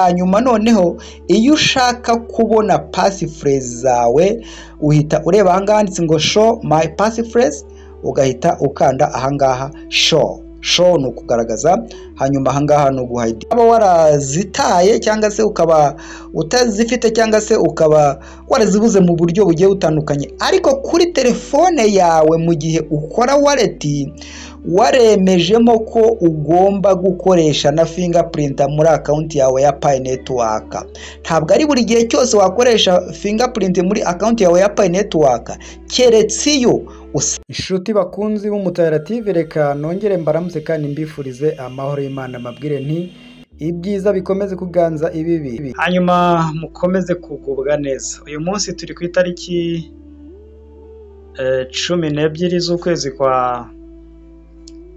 Hanyuma noneho iyo ushaka kubona passphrase zawe, uhita ureba ahangaha handitse ngo "Show my passphrase", ugahita ukanda ahangaha "Show". Show ni ukugaragaza, hanyuma ahangaha ni uguhide. Waba warazitaye cyangwa se ukaba utazifite cyangwa se ukaba warazibuze mu buryo bugiye butandukanye, ariko kuri telefone yawe mu gihe ukora wallet waremejemo ko ugomba gukoresha na fingerprint muri account yawe ya Pi Network. Ntabwo ari buri gihe cyose wakoresha fingerprint muri account yawe ya Pi Network, keretse iyo Inshuti bakunzi b'Umutayara TV, reka nongere mbaramutse kandi mbifurize amahoro y'Imana, mabwire nti ibyiza bikomeze kuganza ibibi. Hanyuma mukomeze kugubwa neza. Uyu munsi turi ku itariki 12 z'ukwezi kwa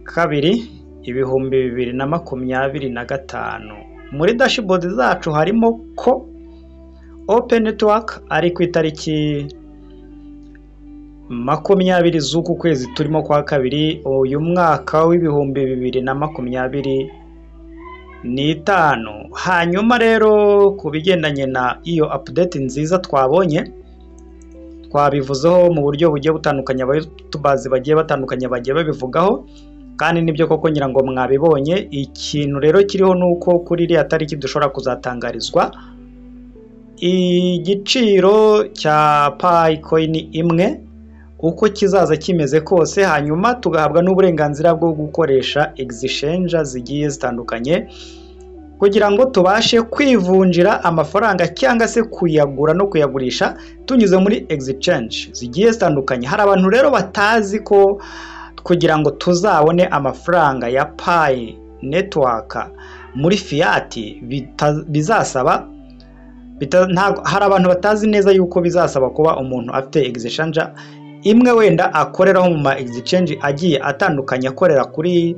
kabiri 2025. Muri dashboard zacu harimo ko Open Network ari ku itariki 20 z'uku kwezi turimo kwa kabiri, uyu mwaka wa 2025. Hanyuma rero ku bigendanye na iyo update nziza twabonye, twabivuzeho mu buryo bugiye butandukanye, aba youtubers bagiye batandukanye bagiye babivugaho, kandi nibyo koko ngira ngo mwabibonye. Ikintu rero kiriho ni uko kuri iriya tariki dushobora kuzatangarizwa igiciro cya Pi coin imwe uko kizaza kimeze kose, hanyuma tugahabwa n'uburenganzira bwo gukoresha exchange zigiye zitandukanye kugira ngo tubashe kwivunjira amafaranga cyangwa se kuyagura no kuyagurisha tunyuze muri exchange zigiye zitandukanye. Hari abantu rero batazi ko kugira ngo tuzabone amafaranga ya Pi Network muri fiat bizasaba, hari abantu batazi neza yuko bizasaba kuba umuntu afite exchange imwe wenda akoreraho mu ma exchange agiye atandukanye akorera kuri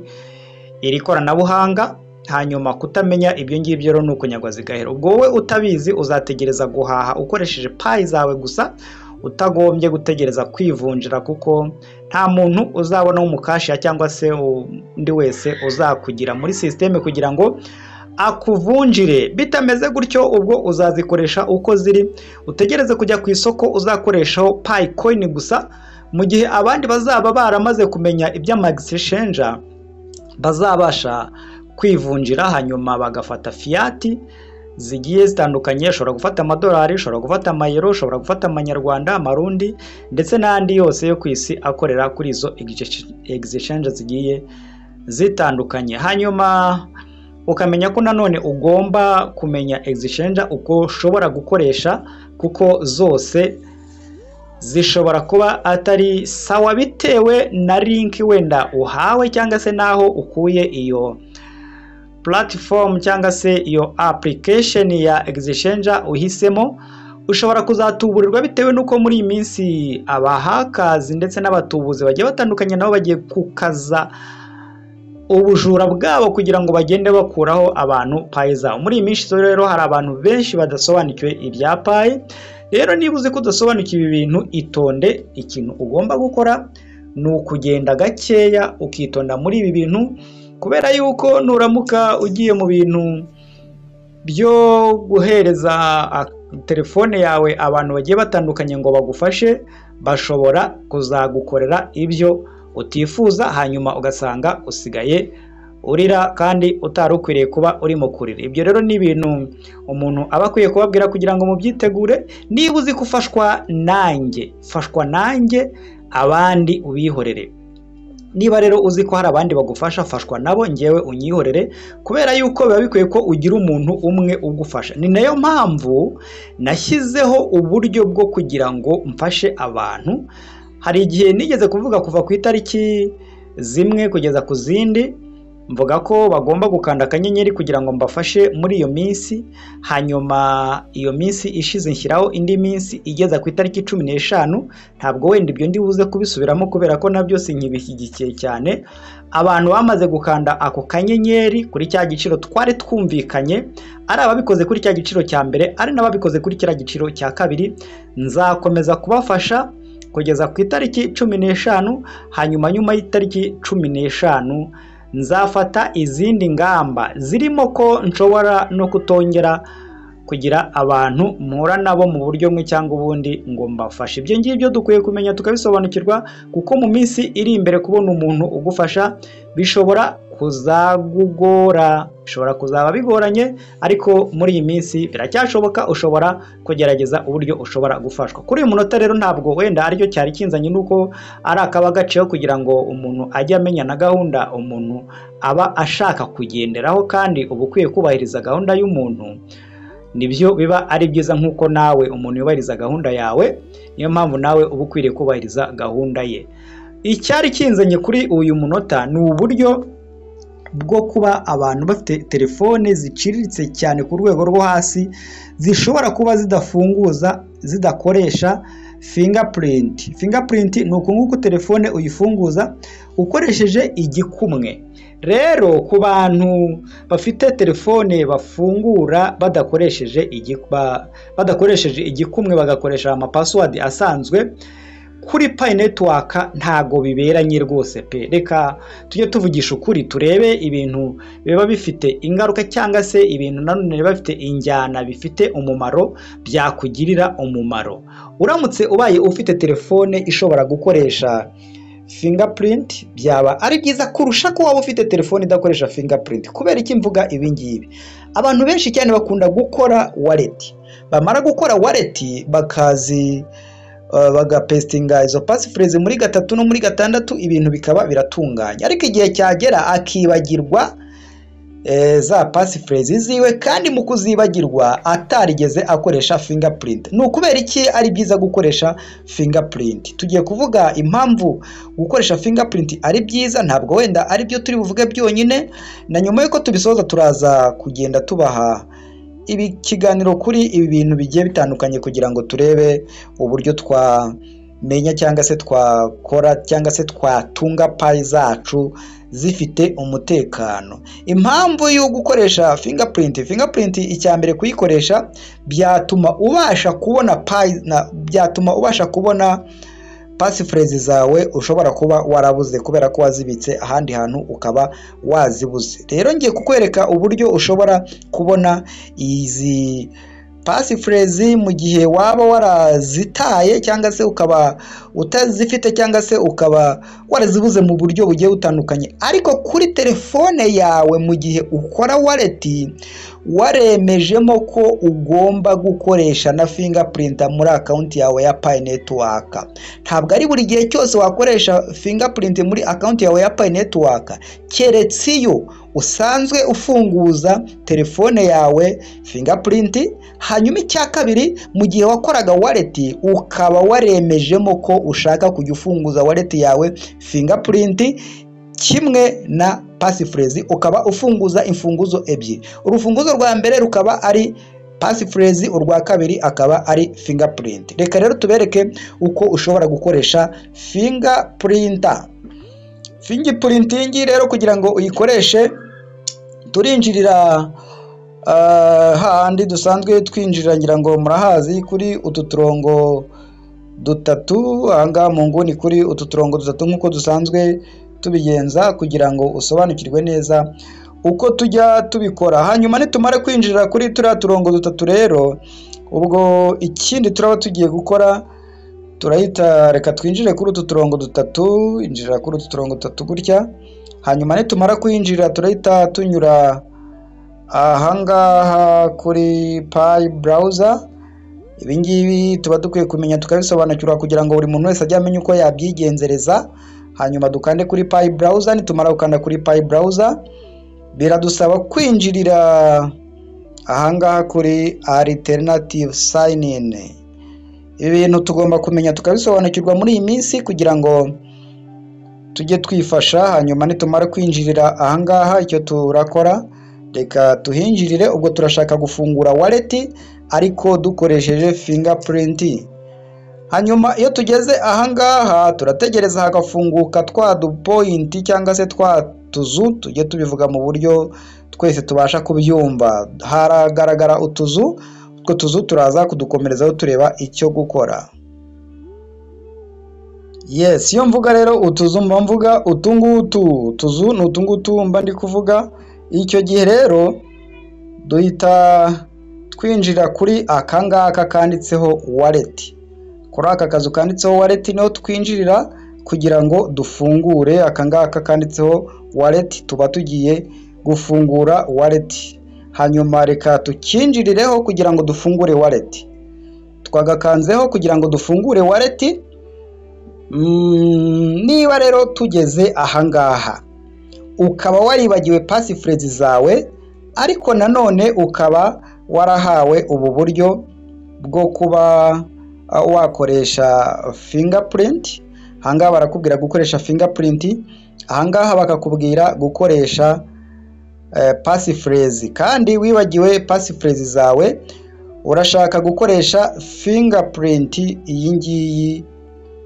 iri koranabuhanga. Hanyuma kutamenya ibyo ngibyo rero ni ukunyagwa zigahera. Ubwo wowe utabizi uzategereza guhaha ukoresheje Pi zawe gusa, utagombye gutegereza kwivunjira, kuko nta muntu uzabona w'umukashiya cyangwa se undi wese uzakugira muri système kugira ngo akuvunjire. Bitameze gutyo, ubwo uzazikoresha uko ziri, utegereze kujya ku isoko uzakoreshaho Pi coin gusa, mu gihe abandi bazaba baramaze kumenya iby'ama exchange bazabasha kwivunjira, hanyuma bagafata fiat zigiye zitandukanye. Ushobora gufata amadolari, ushobora gufata amayero, ushobora gufata amanyarwanda, amarundi ndetse n'andi yose yo ku isi akorera kuri izo exchange zigiye zitandukanye. Hanyuma ukamenya ko nanone ugomba kumenya exchange uko ushobora gukoresha, kuko zose zishobora kuba atari sawa bitewe na link wenda uhawe cyangwa se n'aho ukuye iyo platform cyangwa se iyo application ya exchange uhisemo. Ushobora kuzatuburirwa bitewe n'uko muri iyi minsi abahakazi ndetse n'abatubuzi bagiye batandukanye nabo bagiye kukaza ubujura bwabo kugira ngo bagende bakuraho abantu Pi zabo. Muri iyi minsi rero hari abantu benshi badasobanukiwe ibya Pi. Rero niba uzi ko udasobanukiwe ibi bintu, itonde. Ikintu ugomba gukora ni ukugenda gakeya, ukitonda muri ibi bintu, kubera yuko nuramuka ugiye mu bintu byo guhereza telefone yawe abantu bagiye batandukanye ngo bagufashe, bashobora kuzagukorera ibyo utifuza, hanyuma ugasanga usigaye urira kandi utari ukwiriye kuba urimo kurira. Ibyo rero ni ibintu umuntu aba akwiye kubabwira kugira ngo mubyitegure. Niba uzi ko ufashwa nanjye, fashwa nanjye, abandi ubihorere. Niba rero uzi ko hari abandi bagufasha, fashwa nabo, ngewe unyihorere, kubera yuko biba bikwiye ko ugira umuntu umwe ugufasha. Ni nayo mpamvu nashyizeho uburyo bwo kugira ngo mfashe abantu. Hari igihe nigeze kuvuga kuva ku itariki zimwe kugeza ku zindi, mvuga ko bagomba gukanda akanyenyeri kugira ngo mbafashe muri iyo minsi. Hanyuma iyo minsi ishize nshyiraho indi minsi igeza ku itariki 15. Ntabwo wenda ibyo ndi buze kubisubiramo kubera ko nabyo sinkibishyigikiye cyane. Abantu bamaze gukanda ako kanyenyeri kuri cya giciro twari twumvikanye, ari ababikoze kuri cya giciro cya mbere, ari n'ababikoze kuri kiriya giciro cya kabiri, nzakomeza kubafasha kugeza ku itariki 15. Hanyuma nyuma y'itariki 15 Nzafata izindi ngamba zirimo ko nshobora no kutongera kugira abantu mpura nabo mu buryo bumwe cyangwa ubundi ngo mbafashe. Ibyo ngibyo dukwiye kumenya tukabisobanukirwa, kuko mu minsi iri imbere kubona umuntu ugufasha bishobora kuzagugora, bishobora kuzaba bigoranye, ariko muri iyi minsi biracyashoboka, ushobora kugerageza uburyo ushobora gufashwa. Kuri uyu munota rero ntabwo wenda aricyo cyari kinzanye, nuko ari akaba gaciyeho kugira ngo umuntu ajye amenya na gahunda umuntu aba ashaka kugenderaho, kandi uba ukwiye kubahiriza gahunda y'umuntu. Nibyo biba ari byiza nk'uko nawe umuntu yubahiriza gahunda yawe, niyo mpamvu nawe uba ukwiriye kubahiriza gahunda ye. Icyari kinzanye kuri uyu munota ni uburyo bwo kuba abantu bafite telefone ziciriritse cyane ku rwego rwo hasi, zishobora kuba zidafunguza, zidakoresha fingerprint. Fingerprint ni uku nguku telefone uyifunguza ukoresheje igikumwe. Rero ku bantu bafite telefone bafungura badakoresheje igikumwe, bagakoresha amapassword asanzwe, kuri Pi Network ntago biberanye rwose pe. Reka tujye tuvugisha ukuri, turebe ibintu biba bifite ingaruka cyangwa se ibintu nanone biba bifite injyana, bifite umumaro, byakugirira umumaro. Uramutse ubaye ufite telefone ishobora gukoresha fingerprint, byaba ari byiza kurusha ko waba ufite telefone idakoresha fingerprint. Kubera iki mvuga ibi ngibi? Abantu benshi cyane bakunda gukora wallet, bamara gukora wallet bakazi bagapestinga izo passphrase muri 3 no muri 6, ibintu bikaba biratunganye, ariko igihe cyagera akibagirwa za passphrase ziwe, kandi mu kuzibagirwa atarigeze akoresha fingerprint. Ni ukubera iki ari byiza gukoresha fingerprint? Tugiye kuvuga impamvu gukoresha fingerprint ari byiza, ntabwo wenda ari byo turi buvuge byonyine, na nyuma y'uko tubisoza turaza kugenda tubaha ibi kiganiro kuri ibi bintu bigiye bitandukanye, kugira ngo turebe uburyo twamenya cyangwa se twakora cyangwa se twatunga Pi zacu zifite umutekano. Impamvu yo gukoresha fingerprint, fingerprint icya mbere kuyikoresha byatuma ubasha kubona Pi, byatuma ubasha kubona passphrase zawe ushobora kuba warabuze kubera ko wazibitse ahandi hantu ukaba wazibuze. Rero ngiye kukwereka uburyo ushobora kubona izi passphrase mu gihe waba warazitaye cyangwa se ukaba utazifite cyangwa se ukaba warazibuze mu buryo bugiye butandukanye, ariko kuri telefone yawe mu gihe ukora wallet waremejemo ko ugomba gukoresha na fingerprint muri account yawe ya Pi Network. Ntabwo ari buri gihe cyose wakoresha fingerprint muri account yawe ya Pi Network, keretse iyo usanzwe ufunguza telefone yawe fingerprint. Hanyuma icya kabiri, mu gihe wakoraga wallet ukaba waremejemo ko ushaka kujya ufunguza wallet yawe fingerprint kimwe na passphrase, ukaba ufunguza imfunguzo ebyiri. Urufunguzo rwa mbere rukaba ari passphrase, urwa kabiri akaba ari fingerprint. Reka rero tubereke uko ushobora gukoresha fingerprint. Fingerprinting rero kugira ngo uyikoreshe, turinjirira hahandi dusanzwe twinjira, ngira ngo murahazi, kuri utu turongo dutatu ahangaha mu nguni, kuri utu turongo dutatu nk'uko dusanzwe tubigenza kugira ngo usobanukirwe neza uko tujya tubikora. Hanyuma nitumara kwinjira kuri turiya turongo dutatu rero, ubwo ikindi turaba tugiye gukora, turahita reka twinjire kuri utu turongo dutatu, injira kuri utu turongo dutatu gutya. Hanyuma nitumara kwinjira turahita tunyura ahangaha kuri Pi Browser. Ibi ngibi tuba dukwiye kumenya tukabisobanukirwa kugira ngo buri muntu wese ajye amenya uko yabyigenzereza. Hanyuma dukande kuri Pi Browser. Nitumara gukanda kuri Pi Browser biradusaba kwinjirira ahangaha kuri alternative sign in. Ibi bintu tugomba kumenya tukabisobanukirwa muri iyi minsi kugira ngo tujye twifasha. Hanyuma nitumara kwinjirira ahangaha icyo turakora, reka tuhinjirire. Ubwo turashaka gufungura wallet ariko dukoresheje fingerprint. Hanyuma iyo tugeze ahangaha turategereza hagafunguka twa dupoint cyangwa se twa tuzu, tujye tubivuga mu buryo twese tubasha kubyumva. Haragaragara utuzu, utwo tuzu turaza kudukomerezaho tureba icyo gukora. Yes, iyo mvuga rero utuzu mba mvuga utungutu, utuzu ni utungutu mba ndi kuvuga. Icyo gihe rero duhita twinjira kuri aka ngaka kanditseho wallet. Kuri aka kazu kanditseho wallet niho twinjirira kugira ngo dufungure aka ngaka kanditseho wallet, tuba tugiye gufungura wallet. Hanyuma reka tukinjirireho kugira ngo dufungure wallet. Twagakanzeho kugira ngo dufungure wallet. Niba rero tugeze ahangaha ukaba waribagiwe passphrase zawe, ariko nanone ukaba warahawe ubu buryo bwo kuba wakoresha fingerprint, ahangaha barakubwira gukoresha fingerprint, ahangaha bakakubwira gukoresha passphrase, kandi wibagiwe passphrase zawe, urashaka gukoresha fingerprint iyi ngiyi,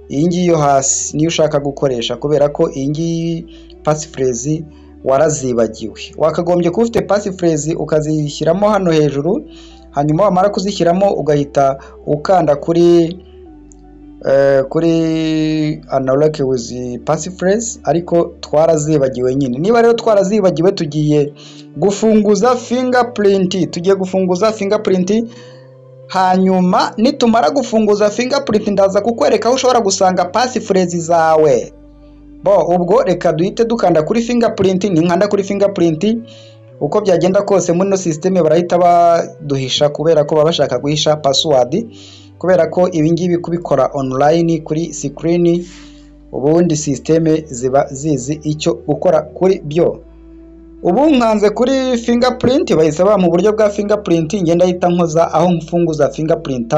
iyi ngiyi yo hasi niyo ushaka gukoresha, kubera ko iyi ngiyi passphrase warazibagiwe. Wakagombye kuba ufite passphrase ukazishyiramo hano hejuru, hanyuma wamara kuzishyiramo ugahita ukanda kuri unlock with passphrase, ariko twarazibagiwe nyine. Niba rero twarazibagiwe, tugiye gufunguza fingerprint, tugiye gufunguza fingerprint. Hanyuma nitumara gufunguza fingerprint, ndaza kukwereka aho ushobora gusanga passphrase zawe. Bo ubwo reka duhite dukanda kuri fingerprint. Ninkanda kuri fingerprint, uko byagenda kose muri ino system barahita baduhisha, kubera ko baba bashaka guhisha password, kubera ko ibi ngibi kubikora online kuri screen, ubundi system ziba zizi icyo gukora kuri byo. Ubu nkanze kuri fingerprint, bahise bampa uburyo bwa fingerprint. Ngenda ndahita nkoza aho mfunguza fingerprint,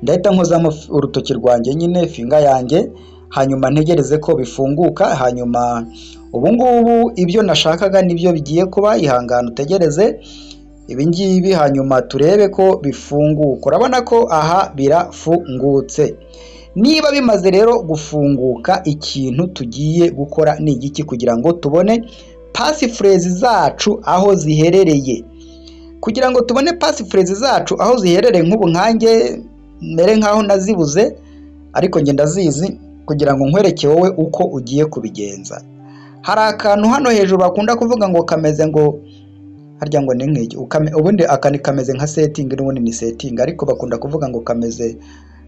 ndahita nkozamo urutoki rwanjye nyine, finger yanjye, hanyuma ntegereze ko bifunguka. Hanyuma ubu ngubu ibyo nashakaga nibyo bigiye kuba. Ihangane utegereze ibi ngibi, hanyuma turebe ko bifunguka. Urabona ko aha birafungutse. Niba bimaze rero gufunguka, ikintu tugiye gukora ni igiki kugira ngo tubone passphrase zacu aho ziherereye? Kugira ngo tubone passphrase zacu aho ziherereye, nk'ubu nkanjye mere nkaho nazibuze, ariko njye ndazizi, kugira ngo nkwereke wowe uko ugiye kubigenza. Hari akantu hano hejuru bakunda kuvuga ngo kameze ngo harya ngo ni nk'iki, ubundi aka ni kameze nka setting, n'ubundi ni setting, ariko bakunda kuvuga ngo kameze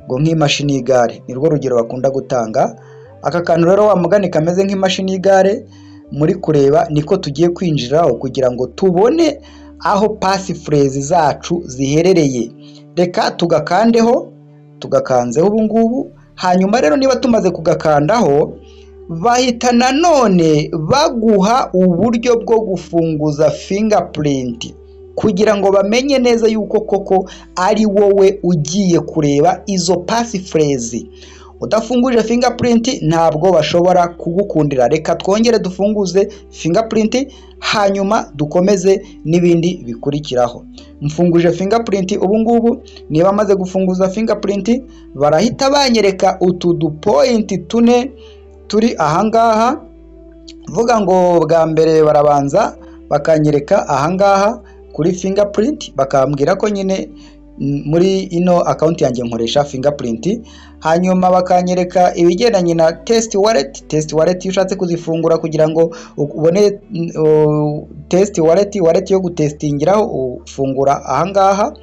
ngo nk'imashini y'igare, ni rwo rugero bakunda gutanga. Aka kantu rero wa mugani kameze nk'imashini y'igare muri kureba, niko tugiye kwinjiraho kugira ngo tubone aho passphrase zacu ziherereye. Reka tugakandeho, tugakanzeho ubu ngubu. Hanyuma rero niba tumaze kugakandaho, bahita nanone baguha uburyo bwo gufunguza fingerprint kugira ngo bamenye neza yuko koko ari wowe ugiye kureba izo passphrase. Udafunguje fingerprint ntabwo bashobora kugukundira. Reka twongere dufunguze fingerprint, hanyuma dukomeze n'ibindi bikurikiraho. Mfunguje fingerprint ubu ngubu. Niba amaze gufunguza fingerprint, barahita banyereka utu dupoint tune turi ahangaha. Vuga ngo bwa mbere barabanza bakanyereka ahangaha kuri fingerprint, bakambwira ko nyine muri ino account yanjye nkoresha fingerprint. Hanyuma bakanyereka ibigendanye na test wallet. Test wallet, iyo ushatse kuzifungura kugira ngo ubone test wallet, wallet yo gutestingiraho, ufungura ahangaha,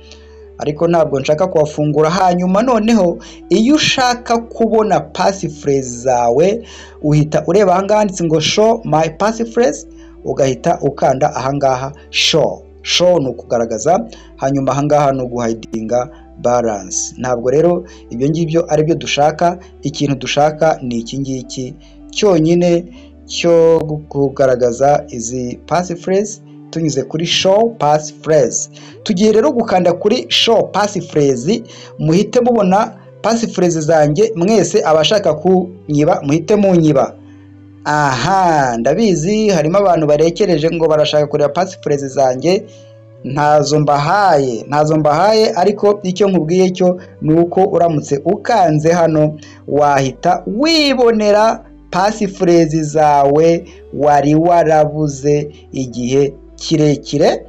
ariko ntabwo nshaka kuhafungura. Hanyuma noneho iyo ushaka kubona passphrase zawe, uhita ureba ahangaha handitse ngo "Show my passphrase", ugahita ukanda ahangaha show. Show ni ukugaragaza, hanyuma ahangaha ni uguhidinga balance. Ntabwo rero ibyo ngibyo ari byo dushaka. Ikintu dushaka ni iki ngiki cyonyine cyo kugaragaza izi passphrase tunyuze kuri show passphrase. Tugiye rero gukanda kuri show passphrase, muhite mubona passphrase zanjye. Mwese abashaka kunyiba muhite munyiba. Aha ndabizi harimo abantu barekereje ngo barashaka kureba passphrase zanjye. Ntazo mbahaye, ntazo mbahaye, ariko icyo nkubwiye cyo ni uko uramutse ukanze hano wahita wibonera passphrase zawe wari warabuze igihe kirekire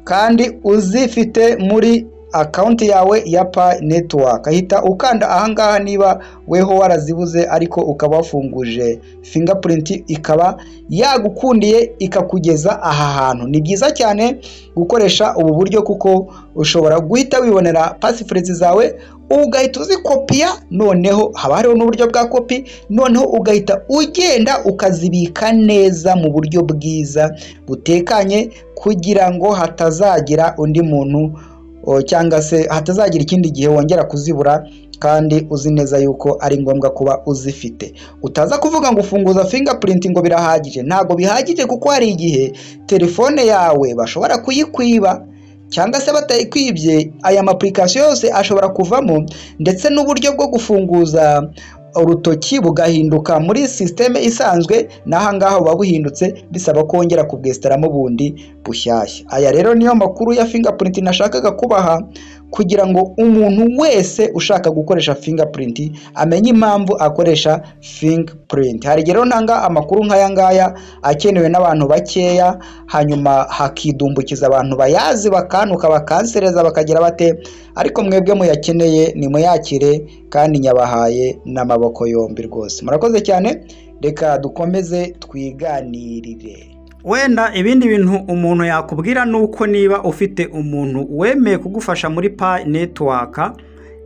kandi uzifite muri account yawe ya Pi Network. Hita ukanda ahangaha niba weho warazibuze ariko ukaba wafunguje fingerprint ikaba yagukundiye ikakugeza aha hantu. Ni byiza cyane gukoresha ubu buryo kuko ushobora guhita wibonera passphrase zawe ugahita uzikopiya, noneho haba hariho n'uburyo bwa copy, noneho ugahita ugenda ukazibika neza mu buryo bwiza butekanye kugira ngo hatazagira undi muntu cyangwa se hatazagira ikindi gihe wongera kuzibura kandi uzi neza yuko ari ngombwa kuba uzifite. Utaza kuvuga ngo ufunguza fingerprint ngo birahagije, ntabwo bihagije kuko hari igihe telefone yawe bashobora kuyikwiba cyangwa se batayikwibye aya ma application yose ashobora kuvamo, ndetse n'uburyo bwo gufunguza urutoki bugahinduka muri système isanzwe, n'aha ngaha buba buhindutse bisaba kongera kubwesitaramo bundi bushyashya. Aya rero niyo makuru ya fingerprint nashakaga kubaha kugira ngo umuntu wese ushaka gukoresha fingerprint amenye impamvu akoresha fingerprint. Hari igihe rero ntanga amakuru nk'aya ngaya akenewe n'abantu bakeya, hanyuma hakidumbukiza abantu bayazi bakanuka bakansereza bakagira bate, ariko mwebwe muyakeneye nimuyakire kandi nyabahaye n'amaboko yombi rwose. Murakoze cyane, reka dukomeze twiganirire. Wenda ibindi bintu umuntu yakubwira nuko niba ufite umuntu wemeye kugufasha muri Pi Network,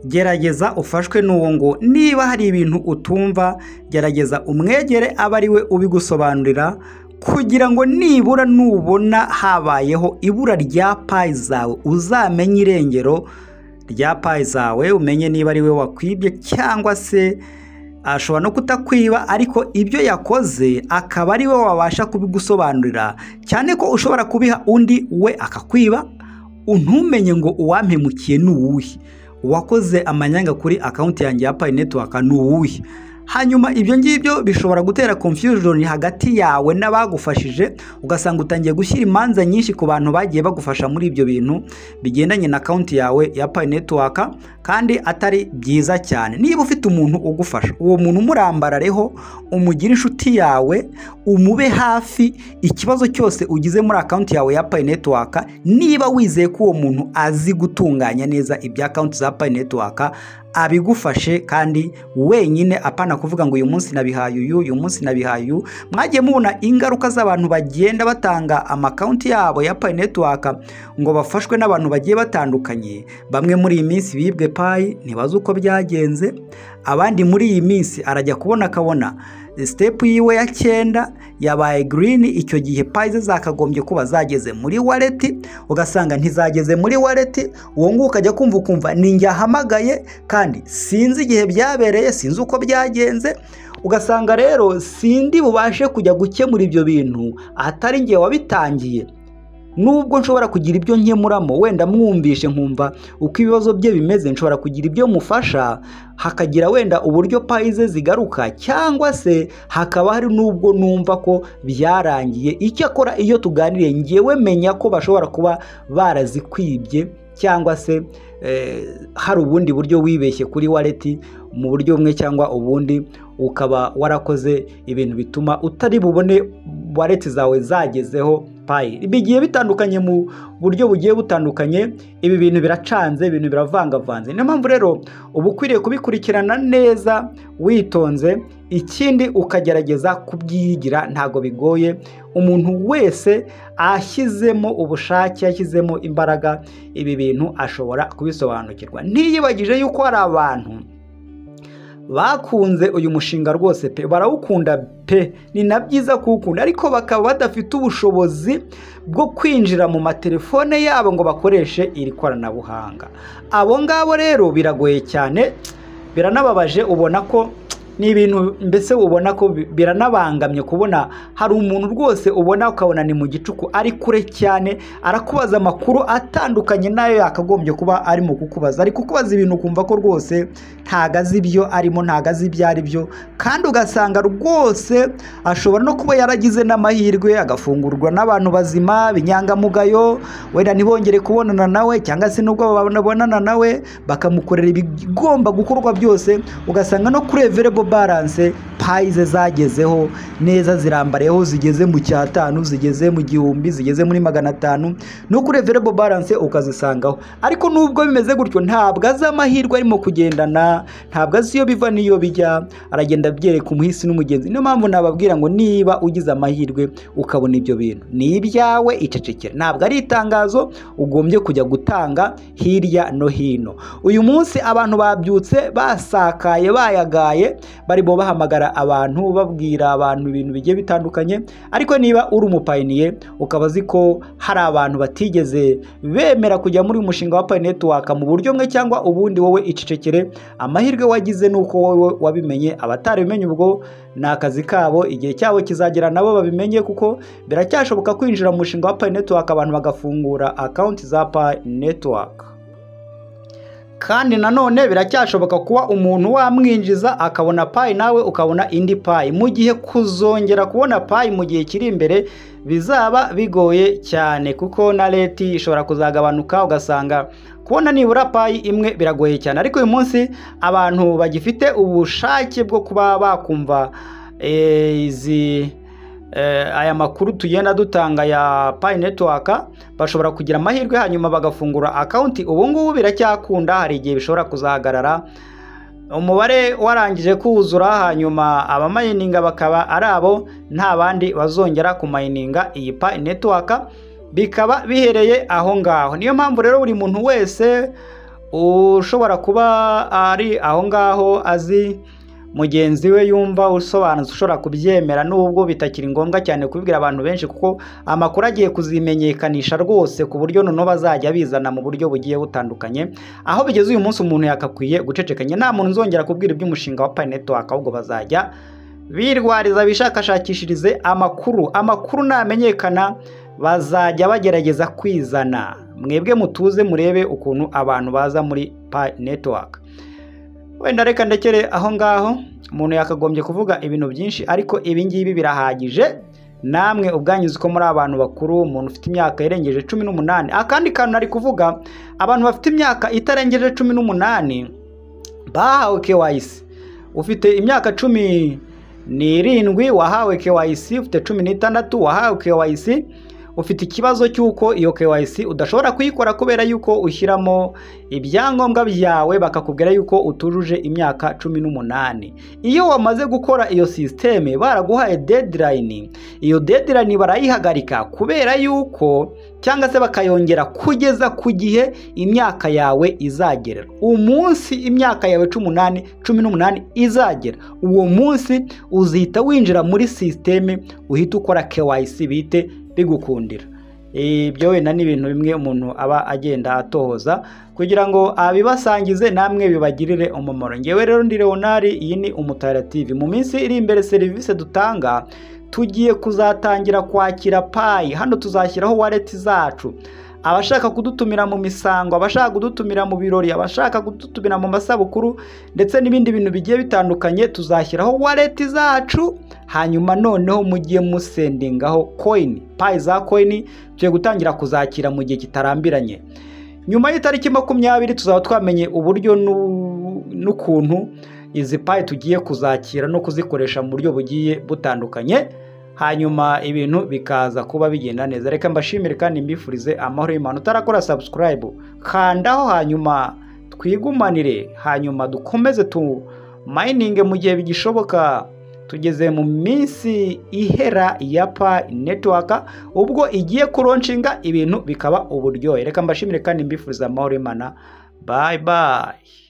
gerageza ufashwe n'uwo ngo niba hari ibintu utumva gerageza umwegere abe ari we ubigusobanurira, kugira ngo nibura nubona habayeho ibura rya Pi zawe uzamenye irengero rya Pi zawe, umenye niba ari we wakwibye cyangwa se ashobora no kutakwiba ariko ibyo yakoze akaba ari we wabasha kubigusobanurira, cyane ko ushobora kubiha undi we akakwiba ntumenye ngo uwampemukiye ni uwuhe, uwakoze amanyanga kuri account yanjye ya Pi Network ni uwuhe. Hanyuma ibyo ngibyo bishobora gutera confusion hagati yawe n'abagufashije, ugasanga utangiye gushyira imanza nyinshi ku bantu bagiye bagufasha muri ibyo bintu bigendanye na account yawe ya Pi Network, kandi atari byiza cyane. Niba ufite umuntu ugufasha, uwo muntu umurambarareho, umugire inshuti yawe, umube hafi ikibazo cyose ugize muri account yawe ya Pi Network. Niba wizeye ko uwo muntu azi gutunganya neza ibya account za Pi Network, abigufashe kandi wenyine, apana kuvuga ngo uyu munsi nabihaye uyu, uyu munsi nabihaye uyu. Mwagiye mubona ingaruka z'abantu bagenda batanga ama account yabo ya Pi Network ngo bafashwe n'abantu bagiye batandukanye. Bamwe muri iyi minsi bibwe Pi ntibazi uko byagenze, abandi muri iyi minsi arajya kubona akabona step yiwe ya 9 yabaye green, icyo gihe Pi ze zakagombye kuba zageze muri wallet, ugasanga ntizageze muri wallet. Uwo nguwo ukajya kumva ukumva ni njye ahamagaye kandi sinzi igihe byabereye, sinzi uko byagenze. Ugasanga rero sindi bubashe kujya gukemura ibyo bintu atari njye wabitangiye, nubwo nshobora kugira ibyo nkemuramo, wenda mwumvishe nkumva uko ibibazo bye bimeze, nshobora kugira ibyo mufasha hakagira wenda uburyo Pi ze zigaruka, cyangwa se hakaba hari nubwo numva ko byarangiye. Icyakora iyo tuganiriye ngewe menya ko bashobora kuba barazikwibye cyangwa se hari ubundi buryo wibeshye kuri wallet mu buryo bumwe cyangwa ubundi, ukaba warakoze ibintu bituma utari bubone wallet zawe zagezeho Pi. Bigiye bitandukanye mu buryo bugiye butandukanye, ibi bintu biracanze, ibintu biravangavanze. Niyo mpamvu rero uba ukwiriye kubikurikirana neza witonze, ikindi ukagerageza kubyigira, ntago bigoye. Umuntu wese ashyizemo ubushake, yashyizemo imbaraga, ibi bintu ashobora kubisobanukirwa. Ntiyibagije yuko hari abantu bakunze uyu mushinga rwose pe, barawukunda pe, ni na byiza kuwukunda, ariko bakaba badafite ubushobozi bwo kwinjira mu matelefone yabo ngo bakoreshe iri koranabuhanga. Abo ngabo rero biragoye cyane, biranababaje, ubona ko ni ibintu mbese ubona ko biranabangamye kubona hari umuntu rwose ubona ukabona ni mu gicuku ari kure cyane, arakubaza amakuru atandukanye n'ayo yakagombye kuba arimo kukubaza, ari kukubaza ibintu ukumva ko rwose ntago azi ibyo arimo, ntago azi ibyo ari byo, kandi ugasanga rwose ashobora no kuba yaragize n'amahirwe agafungurwa n'abantu bazima b'inyangamugayo, wenda ntibongere kubonana nawe, cyangwa se nubwo babonana nawe bakamukorera ibigomba gukorwa byose, ugasanga no kuri available balance Pi ze zagezeho neza, zirambariyeho, zigeze mu 500, zigeze mu 1000, zigeze muri 500, no kuri available balance ukazisangaho. Ariko nubwo bimeze gutyo, ntabwo azi amahirwe arimo kugendana, ntabwo azi iyo biva n'iyo bijya, aragenda abyereka umuhisi n'umugenzi. Niyo mpamvu nababwira ngo niba ugize amahirwe ukabona ibyo bintu ni ibyawe, icecekere. Ntabwo ari itangazo ugombye kujya gutanga hirya no hino. Uyu munsi abantu babyutse basakaye bayagaye, barimo bahamagara abantu, babwira abantu ibintu bigiye bitandukanye. Ariko niba uri umupioneer ukaba uzi ko hari abantu batigeze bemera kujya muri uyu mushinga wa Pi Network mu buryo bumwe cyangwa ubundi, wowe icecekere. Amahirwe wagize ni uko wowe wabimenye, abatarabimenye ubwo ni akazi kabo, igihe cyabo kizagera nabo babimenye, kuko biracyashoboka kwinjira mu mushinga wa Pi Network, abantu bagafungura account za Pi Network. Kandi nanone biracyashoboka kuba umuntu wamwinjiza akabona Pi, nawe ukabona indi Pi, mu gihe kuzongera kubona Pi mu gihe kiri imbere bizaba bigoye cyane, kuko na rate ishobora kuzagabanuka, ugasanga kubona nibura Pi imwe biragoye cyane. Ariko uyu munsi abantu bagifite ubushake bwo kuba bakumva izi aya makuru tugenda dutanga ya Pi Network, bashobora kugira amahirwe hanyuma bagafungura account. Ubu ngubu biracyakunda, hari igihe bishobora kuzahagarara umubare warangije kuzura, hanyuma abamayininga bakaba ari abo, nta bandi bazongera kumayininga iyi Pi Network, bikaba bihereye aho ngaho. Niyo mpamvu rero buri muntu wese ushobora kuba ari aho ngaho azi mugenzi we yumva usobanutse ushobora kubyemera, nubwo bitakiri ngombwa cyane kubibwira abantu benshi, kuko amakuru agiye kuzimenyekanisha rwose ku buryo noneho bazajya bizana mu buryo bugiye butandukanye. Aho bigeze uyu munsi umuntu yakakwiye gucecekanya, nta muntu nzongera kubwira iby'umushinga wa Pi Network, ahubwo bazajya birwariza bishakashakishirize amakuru. Amakuru namenyekana bazajya bagerageza kwizana, mwebwe mutuze murebe ukuntu abantu baza muri Pi Network. Wenda reka ndekere aho ngaho, umuntu yakagombye kuvuga ibintu byinshi, ariko ibi ngibi birahagije. Namwe ubwanyu uzi ko muri abantu bakuru, umuntu ufite imyaka irengeje 18. Akandi kantu nari kuvuga, abantu bafite imyaka itarengeje 18 bahawe KYC. Ufite imyaka 17 wahawe KYC, ufite 16 wahawe KYC, ufite ikibazo cy'uko iyo KYC udashobora kuyikora kubera yuko ushyiramo ibyangombwa byawe bakakubwira yuko utujuje imyaka 18. Iyo wamaze gukora iyo système baraguhaye deadline, iyo deadline barayihagarika kubera yuko, cyangwa se bakayongera kugeza ku gihe imyaka yawe izagerera. Umunsi imyaka yawe 18 izagera, uwo munsi uzihita winjira muri système, uhita ukora KYC bite bigukundira. Ibyo wenda ni ibintu bimwe umuntu aba agenda atohoza kugira ngo abibasangize namwe bibagirire umumaro. Ngewe rero ndi Leonard, iyi ni Umutara TV. Mu minsi iri imbere serivisi dutanga, tugiye kuzatangira kwakira Pi. Hano tuzashyiraho wallet zacu. Abashaka kudutumira mu misango, abashaka kudutumira mu birori, abashaka kudutumira mu masabukuru ndetse n'ibindi bintu bigiye bitandukanye, tuzashyiraho wallet zacu, hanyuma noneho mugiye musendingaho coin, Pi za coin tugiye gutangira kuzakira mu gihe kitarambiranye. Nyuma y'itariki 20 tuzaba twamenye uburyo n'ukuntu izi Pi tugiye kuzakira no kuzikoresha mu buryo bugiye butandukanye, hanyuma ibintu bikaza kuba bigenda neza. Reka mbashimire kandi mbifurize amahoro y'Imana. Utarakora subscribe, kandaho, hanyuma twigumanire, hanyuma dukomeze tu mining mu gihe bigishoboka. Tugeze mu minsi ihera ya Pi Network, ubwo igiye kulaunchinga ibintu bikaba uburyohe. Reka mbashimire kandi mbifurize amahoro y'Imana. Bye bye.